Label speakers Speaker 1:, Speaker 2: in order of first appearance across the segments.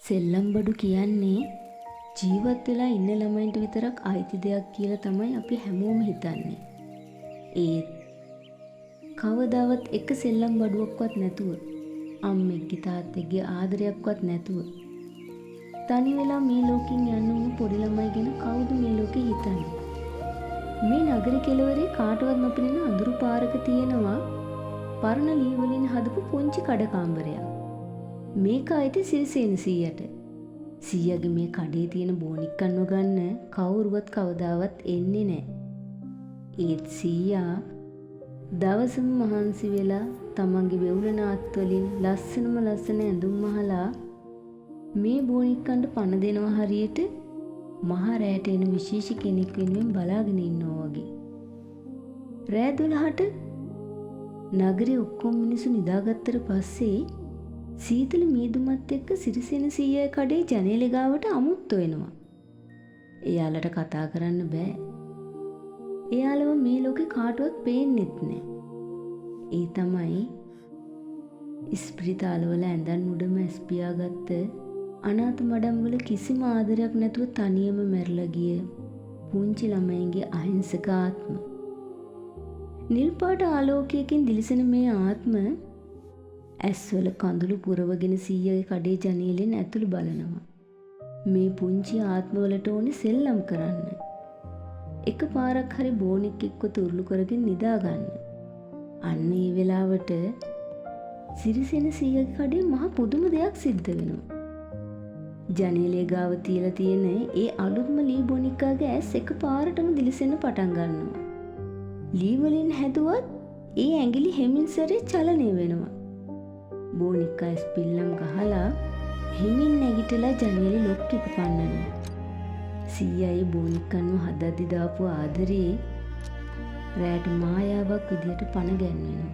Speaker 1: සෙල්ලම් බඩු කියන්නේ ජීවත් වෙලා ඉන්න ළමයින්ට විතරක් අයිති දෙයක් කියලා තමයි අපි හැමෝම හිතන්නේ. ඒත් කවදාවත් එක සෙල්ලම් බඩුවක්වත් නැතුව, අම්මෙක්ගේ තාත්තෙක්ගේ ආදරයක්වත් නැතුව තනි වෙලා මේ ලෝකෙන් යන්න වුණු පොඩි ළමයි ගැන කවුද මේ ලෝකේ හිතන්නේ? මේ නගර කෙළවරේ කාටවත් නොපෙනෙන අඳුරු පාරක තියෙනවා පරණ ලී වලින් හදපු පුංචි කඩකාම්බරයක්. මේක අයිති සිරිසේන සීයට. සීයාගේ මේ කඩේ තියෙන බෝනික්කන්ව ගන්න කවුරුවත් කවදාවත් එන්නේ නැහැ. ඒත් සීයා දවසම මහන්සි වෙලා තමන්ගේ වෙවුලන අත් වලින් ලස්සනම ලස්සන ඇඳුම් මහලා මේ බෝනික්කන්ට පණ දෙනවා, හරියට මහ රෑට එන විශේෂ කෙනෙක් වෙනුවෙන් බලාගෙන ඉන්නවා වගේ. රෑ 12ට නගරේ ඔක්කොම මිනිස්සු නිදාගත්තට පස්සේ සීතල මීදුමත් එක්ක සිරිසේන සීයා කඩේ ජනේලෙ ගාවට අමුත්තෝ එනවා. එයාලට කතා කරන්න බෑ. එයාලව මේ ලෝකේ කාටවත් පේන්නෙත් නෑ. ඒ තමයි ඉස්පිරිතාලවල ඇඳන් උඩම ඇස් පියාගත්ත, අනාථ මඩම් වල කිසිම ආදරයක් නැතුව තනියම මැරිලා ගිය පුංචි ළමයින්ගේ අහිංසක ආත්ම. නිල් පාට ආලෝකයකින් දිලිසෙන මේ ආත්ම ඇස්වල කඳුළු පුරවගෙන සීයාගේ කඩේ ජනේලෙන් ඇතුළු බලනවා. මේ පුංචි ආත්මවලට ඕනේ සෙල්ලම් කරන්න. එක පාරක් හරි බෝනික් එක්ක තුරුළු කරගෙන නිදා ගන්න. අන්න ඒ වෙලාවට සිරිසෙන සීයාගේ කඩේ මහ පුදුම දෙයක් සිද්ධ වෙනවා. ජනේලය ගාව තියලා තියෙන ඒ අලුත්ම ලී බොනික්කාගේ ඇස් එක පාරටම දිලිසෙන්න පටන් ගන්නවා. ලී වලින් හැදුවත් ඒ ඇඟිලි හෙමින් සැරේ චලනය වෙනවා. බෝනික්කා ඇස් පිල්ලම් ගහලා හිමින් නැගිටලා ජනේලෙ ලොක් එක පන්නනවා. සීයා ඒ බෝනික්කන්ව හදද්දි දාපු ආදරේ රෑට මායාවක් විදියට පණ ගැන්වෙනවා.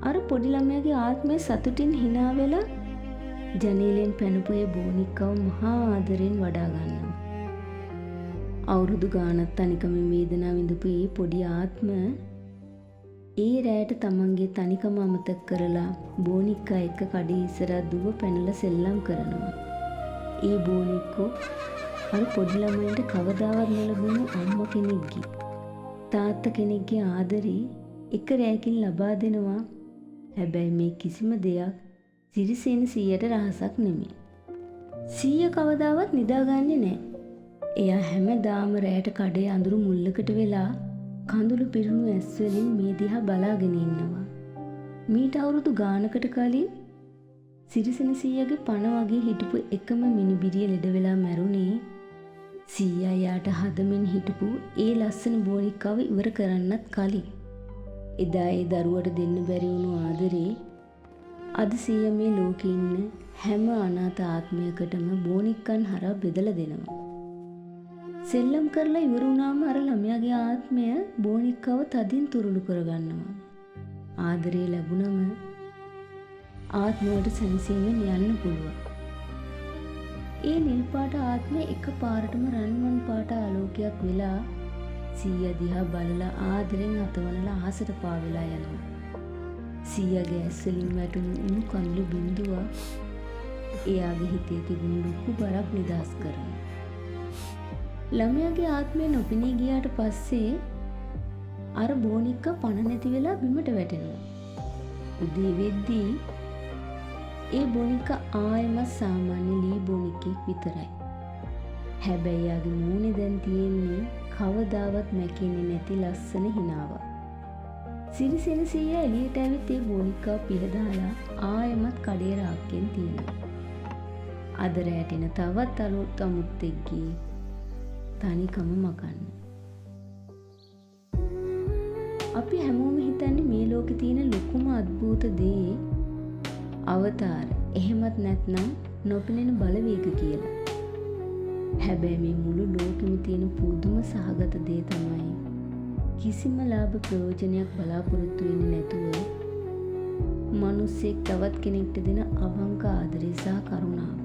Speaker 1: අර පොඩි ළමයාගේ ආත්මය සතුටින් හිනා වෙලා ජනේලෙන් පැනපු ඒ බෝනික්කව මහා ආදරෙන් වඩා ගන්නවා. අවුරුදු ගානක් තනිකමින් වේදනාව විඳපු ඒ පොඩි ආත්ම ඒ රෑට තමන්ගේ තනිකම අමතක කරලා බෝනික්කා එක්ක කඩේ ඉස්සරහා දුව පැනලා සෙල්ලම් කරනවා. ඒ බෝනික්කෝ අර පොඩි ළමයින්ට කවදාවත් නොලැබුණු අම්මා කෙනෙක්ගේ, තාත්තා කෙනෙක්ගේ ආදරේ එක රෑකින් ලබා දෙනවා. හැබැයි මේ කිසිම දෙයක් සිරිසේන සීයට රහසක් නෙමෙයි. සීයා කවදාවත් නිදාගන්නේ නෑ. එයා හැමදාම රෑට කඩේ අඳුරු මුල්ලකට වෙලා කඳුළු පිරුණු ඇස් වලින් මේ දිහා බලාගෙන ඉන්නවා. මීට අවුරුදු ගානකට කලින් සිරිසෙන සීයාගේ පණ වගේ හිටපු එකම මිනිබිරිය ලෙඩ වෙලා මැරුණේ සීයා එයාට හදමින් හිටපු ඒ ලස්සන බෝනික්කව ඉවර කරන්නත් කලින්. එදා ඒ දරුවට දෙන්න බැරි වුණු ආදරේ අද සීයා මේ ලෝකේ ඉන්න හැම අනාථ ආත්මයකටම බෝනික්කන් හරහා බෙදලා දෙනවා. සෙල්ලම් කරලා ඉවර වුණාම අර ළමයාගේ ආත්මය බෝනික්කව තදින් තුරුළු කරගන්නවා. ආදරේ ලැබුණම ආත්මවලට සැනසීමෙන් යන්න පුළුවන්. ඒ නිල් පාට ආත්මය එක පාරටම රන්වන් පාට ආලෝකයක් වෙලා සීයා දිහා බලලා ආදරෙන් අතවනලා අහසට පාවෙලා යනවා. සීයාගේ ඇස් වලින් වැටුණු උණු කඳුළු බිඳුවක් එයාගේ හිතේ තිබුණු ලොකු බරක් නිදහස් කරනවා. ළමයාගේ ආත්මය නොපෙනී ගියාට පස්සේ අර බෝනික්ක පණ නැති වෙලා බිමට වැටෙනවා. උදේ වෙද්දී ඒ බොනික්ක ආයෙමත් සාමාන්‍ය ලී බොනික්කෙක් විතරයි. හැබැයි එයාගේ මූණේ දැන් තියෙන්නේ කවදාවත් මැකෙන්නේ නැති ලස්සන හිනාවක්. සිරිසෙන සීයා එළියට ඇවිත් ඒ බොනික්කව පිහදාලා ආයෙමත් කඩේ රාක්කෙන් තියෙනවා. අද රෑට එන තවත් අලුත් අමුත්තෙක්ගේ තනිකම මකන්න. අපි හැමෝම හිතන්නේ මේ ලෝකේ තියෙන ලොකුම අద్භූත දේ අවතාර, එහෙමත් නැත්නම් නොපෙනෙන බලවේග කියලා. හැබැයි මේ මුළු ලෝකෙම තියෙන පුදුම සහගත දේ තමයි කිසිම ලාභ ප්‍රයෝජනයක් බලාපොරොත්තු වෙන්නේ නැතුව මිනිස්සෙක් තවත් කෙනෙක්ට දෙන අවංක ආදරය සහ කරුණාව.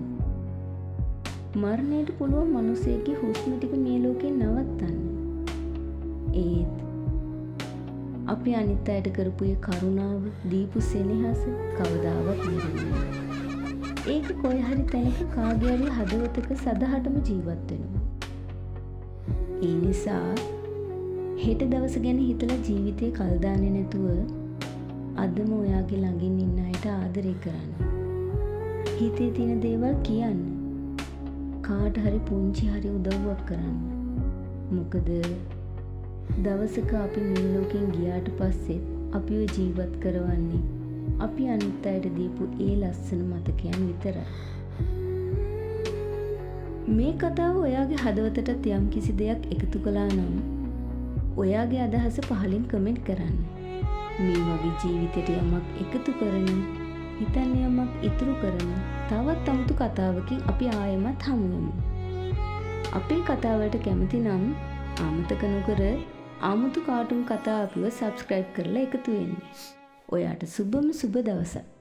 Speaker 1: මරණයට පුළුවන් මිනිසෙක්ගේ හුස්ම ටික මේ ලෝකෙන් නවත්තන්න. ඒත් අපි අනිත් අයට කරපු ඒ කරුණාව, දීපු සෙනෙහස කවදාවත් මැරෙන්නේ නෑ. ඒක කොයි හරි තැනක කාගේ හරි හදවතක සදහටම ජීවත් වෙනවා. ඒ නිසා හෙට දවස ගැන හිතලා ජීවිතේ කල් දාන්නේ නැතුව අදම ඔයාගේ ළඟින් ඉන්න අයට ආදරේ කරන්න. හිතේ තියෙන දේවල් කියන්න. කාට හරි පුංචි හරි උදව්වක් කරන්න. මොකද දවසක අපි මේ ලෝකෙන් ගියාට පස්සෙත් අපිව ජීවත් කරවන්නේ අපි අනිත් අයට දීපු ඒ ලස්සන මතකයන් විතරයි. මේ කතාව ඔයාගේ හදවතටත් යම් කිසි දෙයක් එකතු කළා නම් ඔයාගේ අදහස පහලින් කමෙන්ට් කරන්න. මේ වගේ ජීවිතයට යමක් එකතු කරන, හිතන්න යමක් ඉතුරු කරන තවත් අමුතු කතාවකින් අපි ආයෙමත් හමු වෙමු. අපේ කතාවලට කැමති නම් අමතක නොකර අමුතු කාටුන් කතා අපිව සබ්ස්ක්‍රයිබ් කරලා එකතු වෙන්න. ඔයාට සුබම සුබ දවසක්.